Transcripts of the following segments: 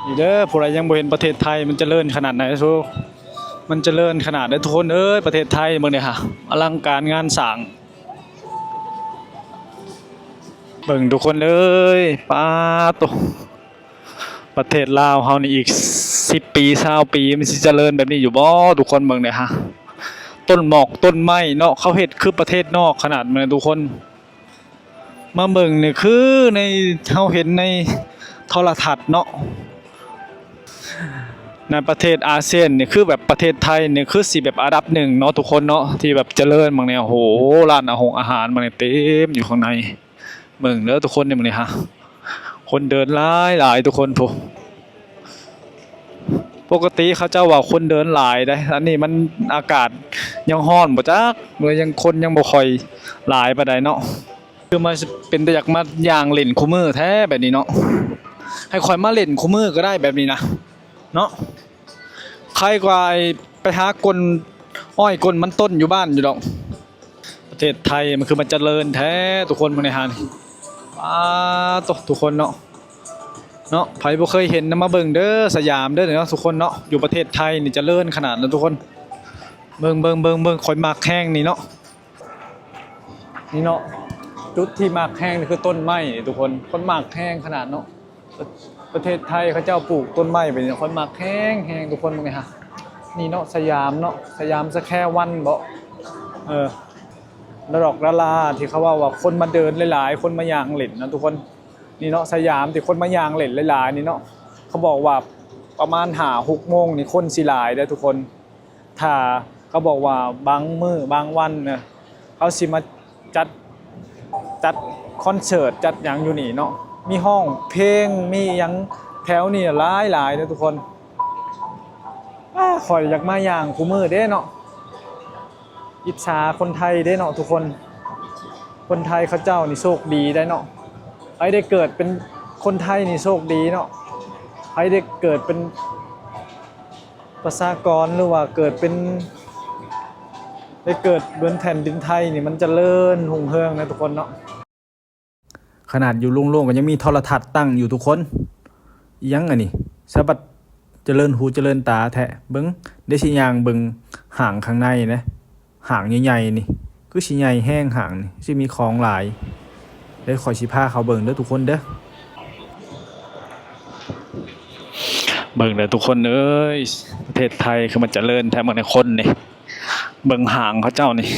ນີ້ເດີ ຜູ້ໃດຍັງບໍ່ເຫັນປະເທດໄທມັນຈະເລີນຂະໜາດໃດ ໂອ້ ມັນຈະເລີນຂະໜາດໃດ ທຸກຄົນເອີຍ. ປະເທດໄທເບິ່ງເດ້ຫາ ອະລັງການງານສ້າງ. ເບິ່ງທຸກຄົນເອີຍ ປາໂຕ ປະເທດລາວເຮົານີ້ອີກສິບປີ ຊາວປີ ມັນຊິຈະເລີນແບບນີ້ຢູ່ບໍ່? ທຸກຄົນເບິ່ງເດ້ຫາ ຕົ້ນໝອກຕົ້ນໄມ້ເນາະ ເຂົາເຮັດຄືປະເທດນອກຂະໜາດນັ້ນ ທຸກຄົນ. ມາເບິ່ງນີ້ຄືໃນ ເຮົາເຫັນໃນໂທລະທັດເນາະ ໃນປະເທດອາຊຽນນີ້ ຄືແບບປະເທດໄທນີ້ ຄືຊິແບບອັນດັບໜຶ່ງເນາະ ທຸກຄົນເນາະ ທີ່ແບບຈະເລີນ. ບາງນີ້ ໂອ້ໂຫ ຮ້ານອາຫົງອາຫານ ບາງນີ້ເຕັມຢູ່ຂ້າງໃນ. ເບິ່ງເດີທຸກຄົນ ນີ້ ບາງນີ້ຫາ ຄົນເດີນຫຼາຍໆ ທຸກຄົນ ໂອ້. ປົກກະຕິເຂົາເຈົ້າວ່າຄົນເດີນຫຼາຍເດ້ ອັນນີ້ມັນອາກາດຍັງຮ້ອນບໍ່ຈັກ ເລີຍຍັງ ຄົນຍັງບໍ່ຄ່ອຍຫຼາຍປານໃດເນາະ. ຄືມາ ເປັນຕາຢາກມາຍ່າງຫຼິ້ນຄູ່ມື້ແທ້ແບບນີ້ເນາະ. ໃຫ້ຂ້ອຍມາຫຼິ້ນຄູ່ມື້ກໍໄດ້ແບບນີ້ນະ ເນາະ. ໃຄກວ່າໄປຫາກົ້ນອ້ອຍກົ້ນມັນຕົ້ນຢູ່ບ້ານຢູ່ດອກ. ປະເທດໄທມັນຄືມັນຈະເລີນແທ້ ທຸກຄົນ ເບິ່ງໃນຫາ ປາໂຕ ທຸກຄົນເນາະ ເນາະ. ໃຜບໍ່ເຄີຍເຫັນນະ ມາເບິ່ງເດີ ສະຫຍາມເດີເນາະ ທຸກຄົນເນາະ. ຢູ່ປະເທດໄທນີ້ຈະເລີນຂະໜາດນັ້ນ ທຸກຄົນ. ເບິ່ງ ເບິ່ງ ເບິ່ງ ເບິ່ງ ຂ້ອຍມັກແຮງນີ້ເນາະ ນີ້ເນາະ. ຈຸດທີ່ມັກແຮງນີ້ຄືຕົ້ນໄມ້ນີ້ ທຸກຄົນ ຂ້ອຍມັກແຮງຂະໜາດເນາະ. ປະເທດໄທເຂົາເຈົ້າປູກຕົ້ນໄມ້ແບບນີ້ ຂ້ອຍມັກແຮງໆ ທຸກຄົນ ເບິ່ງນີ້ຫາ. ນີ້ເນາະ ສະຫຍາມເນາະ ສະຫຍາມສະແຄວັນບໍ ເອີ ດອກດາລາທີ່ເຂົາເວົ້າວ່າຄົນມາເດີນຫຼາຍໆ ຄົນມາຍ່າງຫຼິ້ນນະ ທຸກຄົນ. ນີ້ເນາະ ສະຫຍາມທີ່ຄົນມາຍ່າງຫຼິ້ນຫຼາຍໆນີ້ເນາະ ເຂົາບອກວ່າປະມານຫ້າຫົກໂມງນີ້ຄົນຊິຫຼາຍເດີ ທຸກຄົນ. ຖ້າ ເຂົາບອກວ່າບາງມື້ບາງວັນນະ ເຂົາຊິມາຈັດ ຈັດຄອນເສີດ ຈັດຫຍັງຢູ່ນີ້ເນາະ ມີຮ້ອງເພງ ມີຫຍັງແຖວນີ້ຫຼາຍໆເດີ ທຸກຄົນ. ອ້າ ຂ້ອຍຢາກມາຍ່າງຄູ່ມື້ເດ້ເນາະ. ອິດສາຄົນໄທເດ້ເນາະ ທຸກຄົນ. ຄົນໄທເຂົາເຈົ້ານີ້ໂຊກດີໄດ໋ເນາະ. ໃຜໄດ້ເກີດເປັນຄົນໄທນີ້ໂຊກດີເນາະ. ໃຜໄດ້ເກີດເປັນ ປະຊາກອນ ຫຼືວ່າເກີດເປັນ ໄດ້ເກີດເປັນແຜ່ນດິນໄທນີ້ ມັນຈະເລີນຮຸ່ງເຮືອງນະ ທຸກຄົນເນາະ. ຂະໜາດຢູ່ໂລ່ງໆກໍຍັງມີໂທລະທັດຕັ້ງຢູ່ ທຸກຄົນ. ອີຫຍັງອັນນີ້ ສະບັດຈະເລີນຫູຈະເລີນຕາແທ້. ເບິ່ງ ເດ ຊິຍ່າງເບິ່ງຫ້າງຂ້າງໃນນະ. ຫ້າງໃຫຍ່ໆນີ້ ຄືຊິໃຫຍ່ແຮງ ຫ້າງນີ້ຊິມີຂອງຫຼາຍ. ເດີ ຂ້ອຍຊິພາເຂົ້າເບິ່ງເດີທຸກຄົນເດີ. ເບິ່ງເດີທຸກຄົນເອີຍ ປະເທດໄທຄືມັນຈະເລີນແທ້ ເບິ່ງໃນຄົນນີ້ ເບິ່ງຫ້າງເຂົາເຈົ້ານີ້.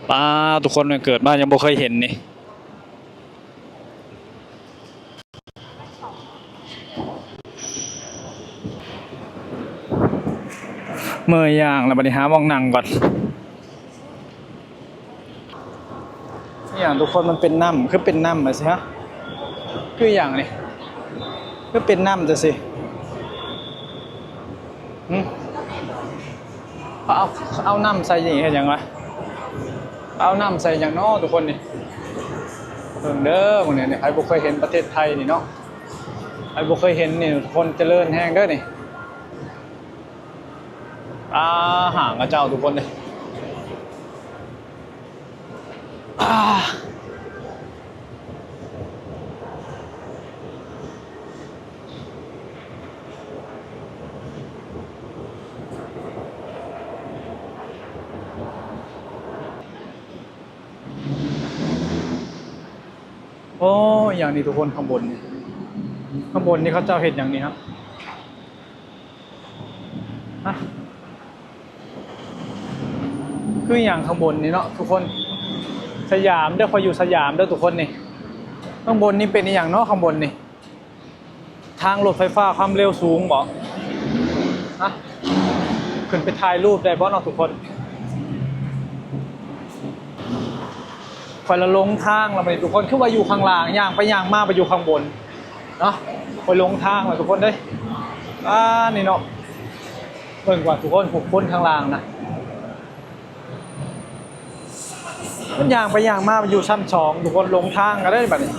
ປາ ທຸກຄົນ ເກີດມາຍັງບໍ່ເຄີຍເຫັນນີ້. ເມື່ອຍຍ່າງແລ້ວ ບັດນີ້ຫາໝ່ອງນັ່ງກ່ອນ. ອີຫຍັງທຸກຄົນ ມັນເປັນນ້ຳ ຄືເປັນນ້ຳຈັ່ງຊີ້ຮະ? ຄືຫຍັງນີ້? ຄືເປັນນ້ຳຈັ່ງຊີ້? ຫຶ? ເຂົາເອົາ ເອົານ້ຳໃສ່ນີ້ເຮັດຫຍັງວະ? ເອົານ້ຳໃສ່ຫຍັງເນາະທຸກຄົນນີ້? ເບິ່ງເດີ ມື້ນີ້ ໃຜບໍ່ເຄີຍເຫັນປະເທດໄທນີ້ເນາະ ໃຜບໍ່ເຄີຍເຫັນນີ້ ຄົນຈະເລີນແຮງເດີນີ້. ອາ ຫ້າງເຂົາເຈົ້າທຸກຄົນເອີຍ. ອາ ໂອ້ ອີຫຍັງນີ້ທຸກຄົນ ຂ້າງບົນນີ້ ຂ້າງບົນນີ້ເຂົາເຈົ້າເຮັດຫຍັງນີ້ຮະ? ຮະ ຄືຫຍັງຂ້າງບົນນີ້ເນາະທຸກຄົນ? ສະຫຍາມເດີ ຂ້ອຍຢູ່ສະຫຍາມເດີທຸກຄົນນີ້. ຂ້າງບົນນີ້ເປັນອີຫຍັງເນາະ ຂ້າງບົນນີ້? ທາງລົດໄຟຟ້າຄວາມເລັວສູງບໍ? ຮະ ຂຶ້ນໄປຖ່າຍຮູບໄດ້ບໍ່ເນາະທຸກຄົນ? ຂ້ອຍລະຫຼົງທາງລະບັດນີ້ທຸກຄົນ ຄືວ່າຢູ່ຂ້າງລ່າງ ຍ່າງໄປຍ່າງມາໄປຢູ່ຂ້າງບົນເນາະ. ຂ້ອຍຫຼົງທາງລະທຸກຄົນເອີຍ. ອາ ນີ້ເນາະ ເບິ່ງກ່ອນທຸກຄົນ ພວກຄົນຂ້າງລ່າງນະ ມັນຍ່າງໄປຍ່າງມາ ມັນຢູ່ຊັ້ນສອງທຸກຄົນ ຫຼົງທາງກັນເດ້ບັດນີ້.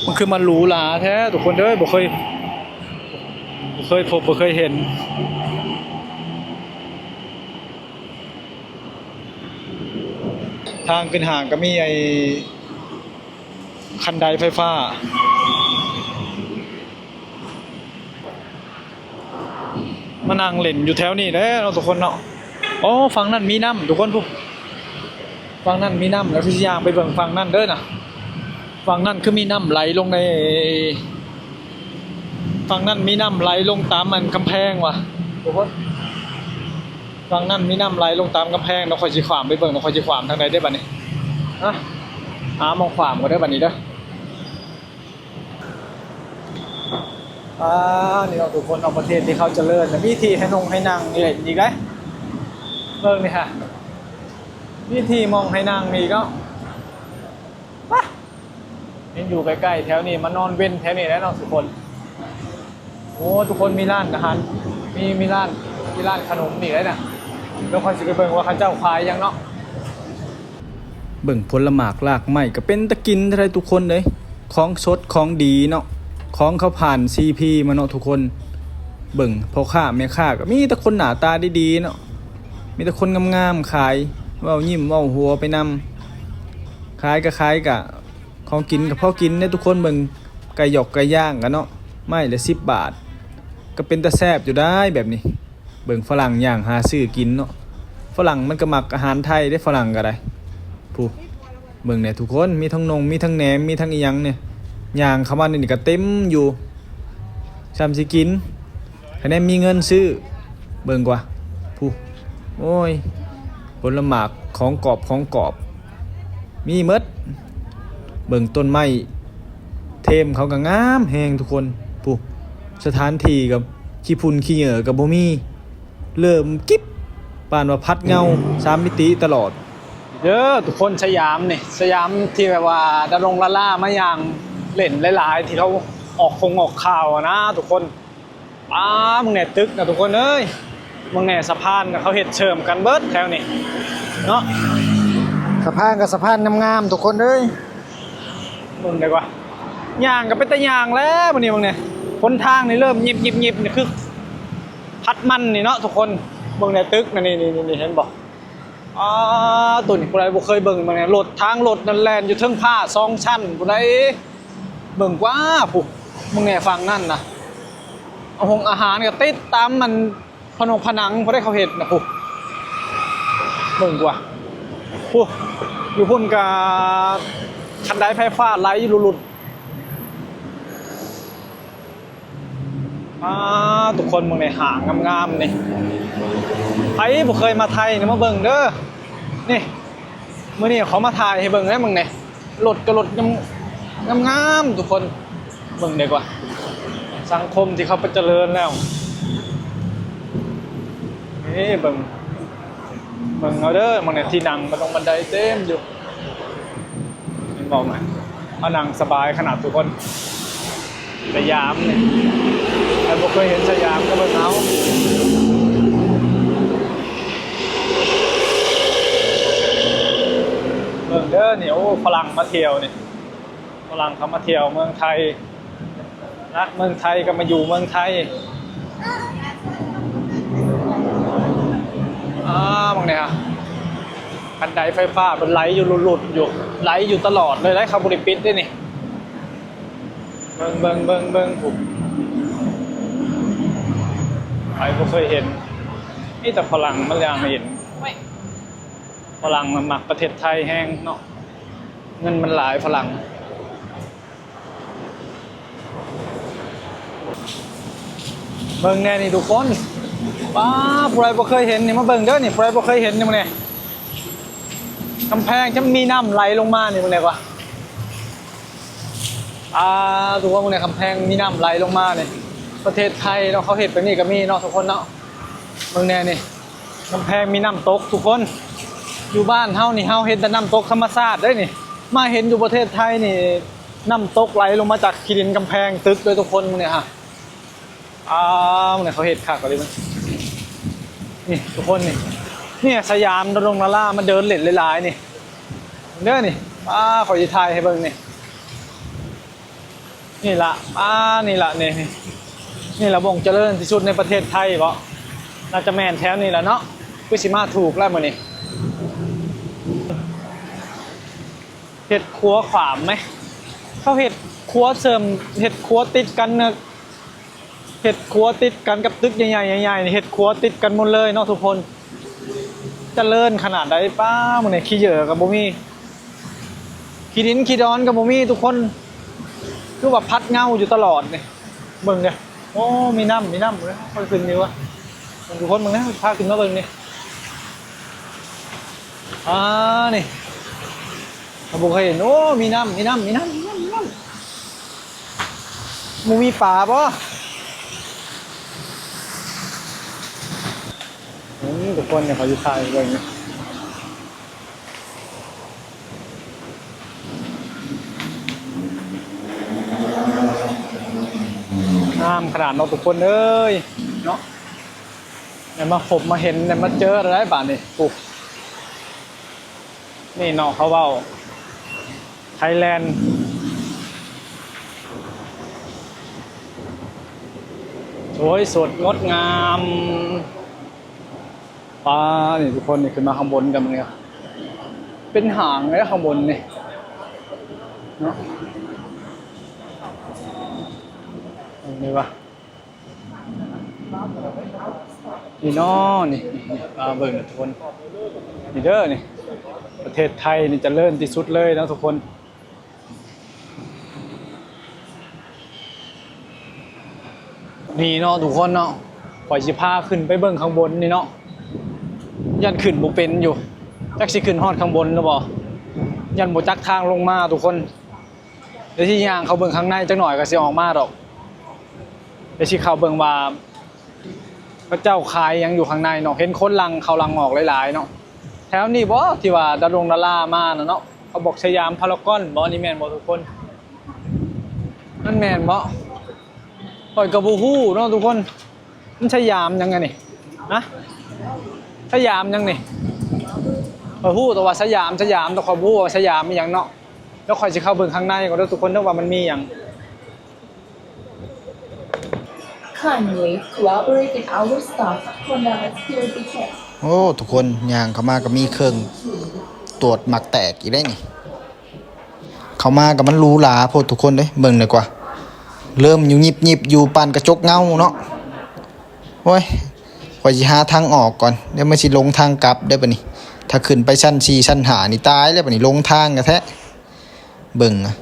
ມັນຄືມັນຫຼູຫຼາແທ້ທຸກຄົນເອີຍ ບໍ່ເຄີຍ ບໍ່ເຄີຍພົບ ບໍ່ເຄີຍເຫັນ. ທາງຂຶ້ນຫ້າງກໍມີໄອ້ຄັນໄດໄຟຟ້າ ມານັ່ງຫຼິ້ນຢູ່ແຖວນີ້ແຫຼະເນາະທຸກຄົນເນາະ. ໂອ້ ຝັ່ງນັ້ນມີນ້ຳທຸກຄົນ ພຸ້ນ ຝັ່ງນັ້ນມີນ້ຳ ແລ້ວຊິຍ່າງໄປເບິ່ງຝັ່ງນັ້ນເດີນະ. ຝັ່ງນັ້ນຄືມີນ້ຳໄຫຼລົງໃນ ຝັ່ງນັ້ນມີນ້ຳໄຫຼລົງຕາມອັນກຳແພງວ່າ ທຸກຄົນ. ຝັ່ງນັ້ນມີນ້ຳໄຫຼລົງຕາມກຳແພງເນາະ. ຂ້ອຍຊິຂ້າມໄປເບິ່ງເນາະ ຂ້ອຍຊິຂ້າມທາງໃດເດ້ບັດນີ້. ຫາໝ່ອງຂ້າມກ່ອນເດີບັດນີ້ເດີ. ອ່າ ນີ້ເນາະທຸກຄົນເນາະ ປະເທດທີ່ເຂົາຈະເລີນ ມີທີ່ໃຫ້ນົງໃຫ້ນັ່ງເລີຍອີກເດ້. ເບິ່ງນີ້ຫາ ມີທີ່ໝ່ອງໃຫ້ນັ່ງນີ້ເນາະ. ປະ ເຫັນຢູ່ໃກ້ໆແຖວນີ້ ມານອນເວັນແຖວນີ້ແຫຼະເນາະທຸກຄົນ. ໂອ້ ທຸກຄົນ ມີຮ້ານອາຫານ ມີ ມີຮ້ານ ມີຮ້ານຂະໜົມນີ້ເດ້ນະ. ດຽວຂ້ອຍຊິໄປເບິ່ງວ່າເຂົາເຈົ້າຂາຍຫຍັງເນາະ. ເບິ່ງຜົນລະໝາກລາກໄມ້ກໍເປັນຕາກິນເທົ່າໃດທຸກຄົນເອີຍ. ຂອງສົດຂອງດີເນາະ ຂອງເຂົາຜ່ານ ຊີ ພີ ມາເນາະທຸກຄົນ. ເບິ່ງພໍ່ຄ້າແມ່ຄ້າກໍມີແຕ່ຄົນໜ້າຕາດີໆເນາະ ມີແຕ່ຄົນງາມໆຂາຍ ເວົ້າຍິ້ມເວົ້າຫົວໄປນຳ. ຂາຍກໍຂາຍ ກະຂອງກິນກໍພໍກິນເດ້ທຸກຄົນ. ເບິ່ງ ໄກ່ຢອກໄກ່ຍ່າງກະເນາະ ໄມ້ລະສິບບາດ ກໍເປັນຕາແຊບຢູ່ໄດ໋ແບບນີ້. ເບິ່ງຝຣັ່ງຍ່າງຫາຊື້ກິນເນາະ ຝຣັ່ງມັນກໍມັກອາຫານໄທເດ້ ຝຣັ່ງກໍໄດ້. ພຸ້ນ ເບິ່ງແດ່ທຸກຄົນ ມີທັງນົງ ມີທັງແໜມ ມີທັງອີ່ຫຍັງນີ້. ຍ່າງເຂົ້າມານີ້ກໍເຕັມຢູ່ ຊ່ຳຊິກິນ ຄະແນນມີເງິນຊື້. ເບິ່ງກວ່າ ພຸ້ນ ໂອ້ຍ ຜົນລະໝາກ ຂອງກອບຂອງກອບ ມີໝົດ. ເບິ່ງຕົ້ນໄມ້ເທມເຂົາກໍງາມແຮງທຸກຄົນ. ພຸ້ນ ສະຖານທີ່ກໍຂີ້ຝຸ່ນຂີ້ເຫຍື້ອກໍບໍ່ມີ ເລີ່ມກິບ ປານວ່າພັດເງົາສາມມິຕິຕະຫຼອດ. ເດີທຸກຄົນ ສະຫຍາມນີ້ ສະຫຍາມທີ່ແບບວ່າດາລົງດາລາມາຍ່າງເລ່ນຫຼາຍໆ ທີ່ເຂົາອອກຄົງອອກຂ່າວນະທຸກຄົນ. ປາ ເບິ່ງແດ່ຕຶກນະທຸກຄົນເອີຍ ເບິ່ງແດ່ສະພານ ເຂົາເຮັດເສີມກັນເບິດແຖວນີ້ເນາະ. ສະພານກໍສະພານງາມໆ ທຸກຄົນເອີຍ. ເບິ່ງໄດ້ກວ່າ ຍ່າງກໍເປັນຕາຍ່າງແລ້ວບັດນີ້. ເບິ່ງແດ່ ຫົນທາງນີ້ເລີ່ມຫຍິບໆໆ ນີ້ຄືພັດມັນນີ້ເນາະທຸກຄົນ. ເບິ່ງແດ່ຕຶກນະ ນີ້ໆໆ ເຫັນບໍ່? ອາ ໂຕນີ້ຜູ້ໃດບໍ່ເຄີຍເບິ່ງ ເບິ່ງແດ່ ລົດ ທາງລົດນັ້ນແລ່ນຢູ່ເທິງຟ້າສອງຊັ້ນພຸ້ນໃດ໋. ເບິ່ງກວ່າ ພຸ້ນ ເບິ່ງແດ່ຝັ່ງນັ້ນນະ ໂຮງອາຫານກໍຕິດຕາມມັນ ຜະໜົງຜະໜັງ ຜູ້ໃດເຂົາເຮັດນະ ພຸ້ນ ເບິ່ງກວ່າ ພຸ້ນ ຢູ່ພຸ້ນກະຄັນໄດໄຟຟ້າໄຫຼຢູ່ຫຼຸດໆ. ອາ ທຸກຄົນເບິ່ງໃນຫ້າງງາມໆນີ້ ໃຜບໍ່ເຄີຍມາໄທນີ້ມາເບິ່ງເດີ ນີ້ ມື້ນີ້ຂໍມາຖ່າຍໃຫ້ເບິ່ງເດີ ເບິ່ງແດ່ ລົດກໍລົດງາມໆ ທຸກຄົນ ເບິ່ງໄດ້ກວ່າ ສັງຄົມທີ່ເຂົາໄປຈະເລີນແລ້ວ ນີ້ເບິ່ງ ເບິ່ງເອົາເດີ ເບິ່ງແດ່ ທີ່ນັ່ງບັນດງບັນໄດເຕັມຢູ່. ເຫັນບໍ່ ມາ ມານັ່ງສະບາຍຂະໜາດທຸກຄົນ. ສະຫຍາມນີ້ ໃຜບໍ່ເຄີຍເຫັນສະຫຍາມກໍເບິ່ງເອົາ ເບິ່ງເດີນີ້. ໂອ້ ຝຣັ່ງມາທ່ຽວນີ້ ຝຣັ່ງເຂົາມາທ່ຽວເມືອງໄທນະ ເມືອງໄທກໍມາຢູ່ເມືອງໄທ. ອາ ເບິ່ງແດ່ ຄັນໄດໄຟຟ້າເພິ່ນໄຫຼຢູ່ຫຼຸດໆຢູ່ ໄຫຼຢູ່ຕະຫຼອດເລີຍ ໄຫຼ ເຂົາບໍ່ໄດ້ປິດເດ້ນີ້. ເບິ່ງ ເບິ່ງ ເບິ່ງ ເບິ່ງ ຜູ້ ໃຜບໍ່ເຄີຍເຫັນ ມີແຕ່ຝຣັ່ງມາຢ່າງເຫັນ. ຝຣັ່ງມັນມັກປະເທດໄທແຮງເນາະ ເງິນມັນຫຼາຍຝຣັ່ງ. ເບິ່ງແດ່ນີ້ທຸກຄົນ ປ້າ ຜູ້ໃດບໍ່ເຄີຍເຫັນນີ້ມາເບິ່ງເດີນີ້ ຜູ້ໃດບໍ່ເຄີຍເຫັນນີ້ ເບິ່ງແດ່ ກຳແພງຈະມີນ້ຳໄຫຼລົງມານີ້ ເບິ່ງແດ່ກວ່າ. ອ່າ ທຸກຄົນ ເບິ່ງແດ່ ກຳແພງມີນ້ຳໄຫຼລົງມານີ້ ປະເທດໄທເນາະ ເຂົາເຮັດແບບນີ້ກໍມີເນາະທຸກຄົນເນາະ. ເບິ່ງແດ່ນີ້ ກຳແພງມີນ້ຳຕົກທຸກຄົນ. ຢູ່ບ້ານເຮົານີ້ ເຮົາເຫັນແຕ່ນ້ຳຕົກທຳມະຊາດເດ້ນີ້ ມາເຫັນຢູ່ປະເທດໄທນີ້ ນ້ຳຕົກໄຫຼລົງມາຈາກຂີ້ດິນກຳແພງຕຶກເລີຍທຸກຄົນ. ເບິ່ງແດ່ຮະ ອ່າ ເບິ່ງແດ່ ເຂົາເຮັດຄັກອີ່ຫຼີ ນີ້ທຸກຄົນນີ້ ນີ້ສະຫຍາມ ດາລົງດາລາມາເດີນເລ່ນຫຼາຍໆນີ້ ເບິ່ງເດີນີ້. ອ່າ ຂ້ອຍຊິຖ່າຍໃຫ້ເບິ່ງນີ້ ນີ້ລະ ອ່າ ນີ້ລະ ນີ້ ນີ້ລະ ບ່ອນຈະເລີນທີ່ສຸດໃນປະເທດໄທບໍ? ໜ້າຈະແມ່ນແຖວນີ້ລະເນາະ ຄືຊິມາຖືກແລ້ວມື້ນີ້. ເຮັດຂົວຂວາມໄໝ? ເຂົາເຮັດຂົວເສີມ ເຮັດຂົວຕິດກັນນະ ເຮັດຂົວຕິດກັນກັບຕຶກໃຫຍ່ໆ ໃຫຍ່ໆ ເຮັດຂົວຕິດກັນໝົດເລີຍເນາະທຸກຄົນ. ຈະເລີນຂະໜາດໃດ ປ້າ ມື້ນີ້ຂີ້ເຫຍື້ອກໍບໍ່ມີ ຂີ້ດິນຂີ້ດອນກໍບໍ່ມີທຸກຄົນ ຄືວ່າພັດເງົາຢູ່ຕະຫຼອດນີ້. ເບິ່ງເດີ້ ໂອ້ ມີນ້ຳ ມີນ້ຳເດີ້ ຄ່ອຍຂຶ້ນຢູ່ວະ ເບິ່ງທຸກຄົນເບິ່ງນະ ພາຂຶ້ນມາເບິ່ງນີ້ ອ່າ ນີ້ ເຮົາບໍ່ເຄີຍເຫັນ. ໂອ້ ມີນ້ຳ ມີນ້ຳ ມີນ້ຳ ມີນ້ຳ ມີນ້ຳ ບໍ່ມີປາບໍ່? ອືມ ທຸກຄົນ ດຽວຂ້ອຍຊິຖ່າຍໃຫ້ເບິ່ງ ງາມຂະໜາດເນາະທຸກຄົນເອີຍເນາະ. ໄດ້ມາພົບມາເຫັນ ໄດ້ມາເຈີແລ້ວໄດ໋ບາດນີ້. ໂອ້ ນີ້ເນາະ ເຂົາເວົ້າ ໄທແລນ ສວຍສົດງົດງາມ. ປ້າ ນີ້ທຸກຄົນ ນີ້ຂຶ້ນມາຂ້າງບົນກັນເລີຍ ເປັນຫ້າງເລີຍຂ້າງບົນນີ້ເນາະ. ເບິ່ງນີ້ວ່າ ນີ້ເນາະ ນີ້ ນີ້ ນີ້ ມາເບິ່ງນະທຸກຄົນ ນີ້ເດີ້ ນີ້ ປະເທດໄທນີ້ຈະເລີນທີ່ສຸດເລີຍເນາະທຸກຄົນ. ນີ້ເນາະທຸກຄົນເນາະ ຂ້ອຍຊິພາຂຶ້ນໄປເບິ່ງຂ້າງບົນນີ້ເນາະ. ຢ້ານຂຶ້ນບໍ່ເປັນຢູ່ ຈັກຊິຂຶ້ນຮອດຂ້າງບົນຫຼືບໍ່ ຢ້ານບໍ່ຈັກທາງລົງມາທຸກຄົນ. ດຽວຊິຍ່າງເຂົ້າເບິ່ງຂ້າງໃນຈັກໜ້ອຍກໍຊິອອກມາດອກ ດຽວຊິເຂົ້າເບິ່ງວ່າ ເຂົາເຈົ້າຂາຍຫຍັງຢູ່ຂ້າງໃນເນາະ. ເຫັນຄົນຫຼັ່ງເຂົ້າຫຼັ່ງອອກຫຼາຍໆເນາະ. ແຖວນີ້ບໍ່ ທີ່ວ່າດາລົງດາລາມານະເນາະ ເຂົາບອກສະຫຍາມພາຣາກອນບໍ່? ນີ້ແມ່ນບໍ່ທຸກຄົນ? ມັນແມ່ນບໍ່? ຂ້ອຍກໍບໍ່ຮູ້ເນາະທຸກຄົນ. ມັນສະຫຍາມຫຍັງອັນນີ້? ຮະ? ສະຫຍາມຫຍັງນີ້? ຂ້ອຍຮູ້ແຕ່ວ່າສະຫຍາມ ສະຫຍາມ ແຕ່ຂ້ອຍບໍ່ຮູ້ວ່າສະຫຍາມອີ່ຫຍັງເນາະ. ແລ້ວຂ້ອຍຊິເຂົ້າເບິ່ງຂ້າງໃນກ່ອນເດີ້ທຸກຄົນເດີ້ ວ່າມັນມີຫຍັງ. Kindly cooperate in our staff conduct security checks. ໂອ້ ທຸກຄົນ ຍ່າງເຂົ້າມາກໍມີເຄື່ອງຕວດໝາກແຕກອີກໄດ໋ນີ້. ເຂົ້າມາກໍມັນຫຼູຫຼາໂພດທຸກຄົນເດ້ ເບິ່ງດີກວ່າ ເລີ່ມຢູ່ຍິບໆຢູ່ ປານກະຈົກເງົາເນາະ. ໂອ້ຍ ຂ້ອຍຊິຫາທາງອອກກ່ອນ ດຽວມັນຊິຫຼົງທາງກັບເດີ້ບາດນີ້. ຖ້າຂຶ້ນໄປຊັ້ນສີ່ ຊັ້ນຫ້ານີ້ຕາຍແລ້ວບາດນີ້ ຫຼົງທາງແທ້ໆ. ເບິ່ງນະ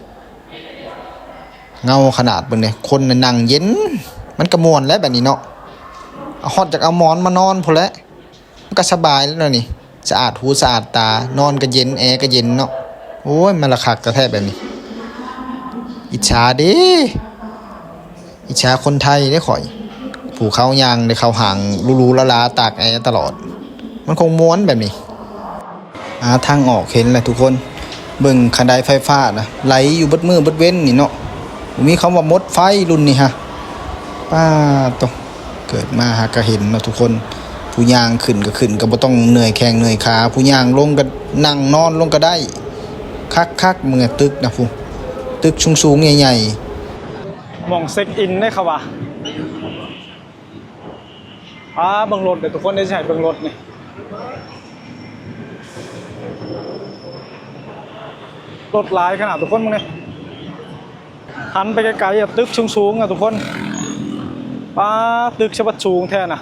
ເງົາຂະໜາດ ເບິ່ງເດ້ ຄົນນະນັ່ງເຢັນ ມັນກະມ່ວນແຫຼະບາດນີ້ເນາະ. ເອົາ ຮອດຢາກເອົາໝອນມານອນພຸ້ນແຫຼະ ມັນກະສະບາຍແລ້ວເນາະນີ້ ສະອາດຫູສະອາດຕາ ນອນກະເຢັນ ແອກະເຢັນເນາະ. ໂອ້ຍ ມັນລະຄັກແທ້ໆແບບນີ້ ອິດສາເດ້. ອິດສາຄົນໄທເດ້ຂ້ອຍ ຜູ້ເຂົາຍ່າງໄດ້ເຂົ້າຫ້າງຫຼູໆຫຼາໆ ຕາກແອຕະຫຼອດ ມັນຄົງມ່ວນແບບນີ້. ຫາທາງອອກເຫັນແຫຼະທຸກຄົນ ເບິ່ງຄັນໄດໄຟຟ້ານະ ໄຫຼຢູ່ເບິດມື້ເບິດເວັນນີ້ເນາະ ບໍ່ມີຄຳວ່າໝົດໄຟລຸ້ນນີ້ຫະ. ປ້າໂຕ ເກີດມາຫາກະເຫັນເນາະທຸກຄົນ ຜູ້ຍ່າງຂຶ້ນກະຂຶ້ນ ກະບໍ່ຕ້ອງເມື່ອຍແຂ້ງເມື່ອຍຂາ ຜູ້ຍ່າງລົງກະນັ່ງ ນອນລົງກະໄດ້. ຄັກໆ ເບິ່ງຕຶກນະພຸ້ນ ຕຶກສູງໆໃຫຍ່ໆ. ໝ່ອງເຊັກອິນເດ້ເຂົາວ່າ. ອ່າ ເບິ່ງລົດເດີ້ທຸກຄົນ ດຽວຊິໃຫ້ເບິ່ງລົດນີ້ ລົດຫຼາຍຂະໜາດທຸກຄົນ ເບິ່ງນີ້ ຫັນໄປໄກໆ ຕຶກສູງໆນະທຸກຄົນ. ປ້າ ຕຶກຊະບັດສູງແທ້ນະ.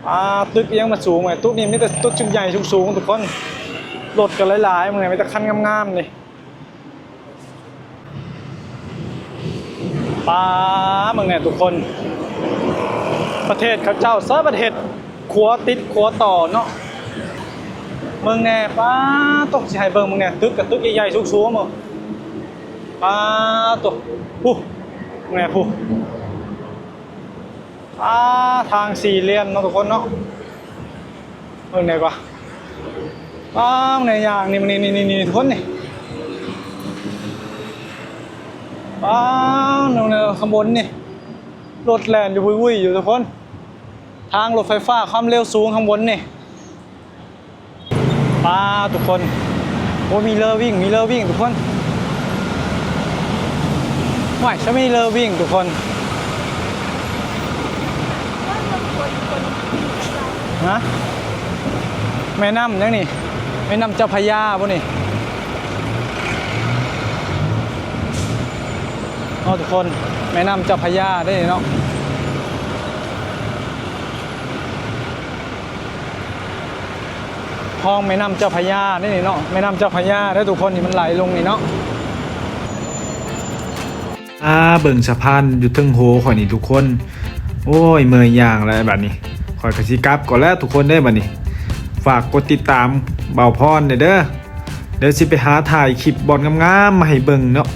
ອ່າ ຕຶກອີ່ຫຍັງມັນສູງ ຕຶກນີ້ມີແຕ່ຕຶກຊຸດໃຫຍ່ສູງໆ ທຸກຄົນ ລົດກໍຫຼາຍໆ ເບິ່ງນີ້ ມີແຕ່ຄັນງາມໆນີ້. ປ້າ ເບິ່ງແດ່ທຸກຄົນ ປະເທດເຂົາເຈົ້າຊະບັດເຮັດຂົວຕິດຂົວຕໍ່ເນາະ. ເບິ່ງແດ່ ປ້າໂຕ ຊິໃຫ້ເບິ່ງ ເບິ່ງແດ່ ຕຶກກໍຕຶກໃຫຍ່ໆສູງໆ ເບິ່ງ ປ້າໂຕ ພຸ້ນ ເບິ່ງແດ່ ພຸ້ນ. ອ່າ ທາງສີ່ຫຼ່ຽມເນາະທຸກຄົນເນາະ ເບິ່ງແດ່ກວ່າ ອ່າ ເບິ່ງແດ່ ຍ່າງນີ້ ນີ້ ນີ້ ທຸກຄົນນີ້ ອ່າ ເບິ່ງແດ່ ຂ້າງບົນນີ້ ລົດແລ່ນຢູ່ວຸ້ຍໆຢູ່ທຸກຄົນ ທາງລົດໄຟຟ້າຄວາມເລັວສູງຂ້າງບົນນີ້. ປ້າ ທຸກຄົນ ໂອ້ ມີເລີວິ້ງ ມີເລີວິ້ງທຸກຄົນ ວ້າຍ ຊະມີເລີວິ້ງທຸກຄົນ. ຮະ ແມ່ນ້ຳຫຍັງນີ້ ແມ່ນ້ຳເຈົ້າພະຍາບໍ່ນີ້? ເນາະທຸກຄົນ ແມ່ນ້ຳເຈົ້າພະຍາເດ້ເນາະ ຄອງແມ່ນ້ຳເຈົ້າພະຍາເດ້ເນາະ ແມ່ນ້ຳເຈົ້າພະຍາເດ້ທຸກຄົນ ນີ້ມັນໄຫຼລົງນີ້ເນາະ. ອາ ເບິ່ງສະພານຢູ່ເທິງໂຮຂ້ອຍນີ້ທຸກຄົນ ໂອ້ຍ ເມື່ອຍຍ່າງແລ້ວບັດນີ້ ຂ້ອຍກໍຊິກັບກ່ອນແລ້ວທຸກຄົນເດ້ບັດນີ້ ຝາກກົດຕິດຕາມບ່າວພອນແດ່ເດີ ດຽວຊິໄປຫາຖ່າຍຄລິບບ່ອນງາມໆມາໃຫ້ເບິ່ງເນາະ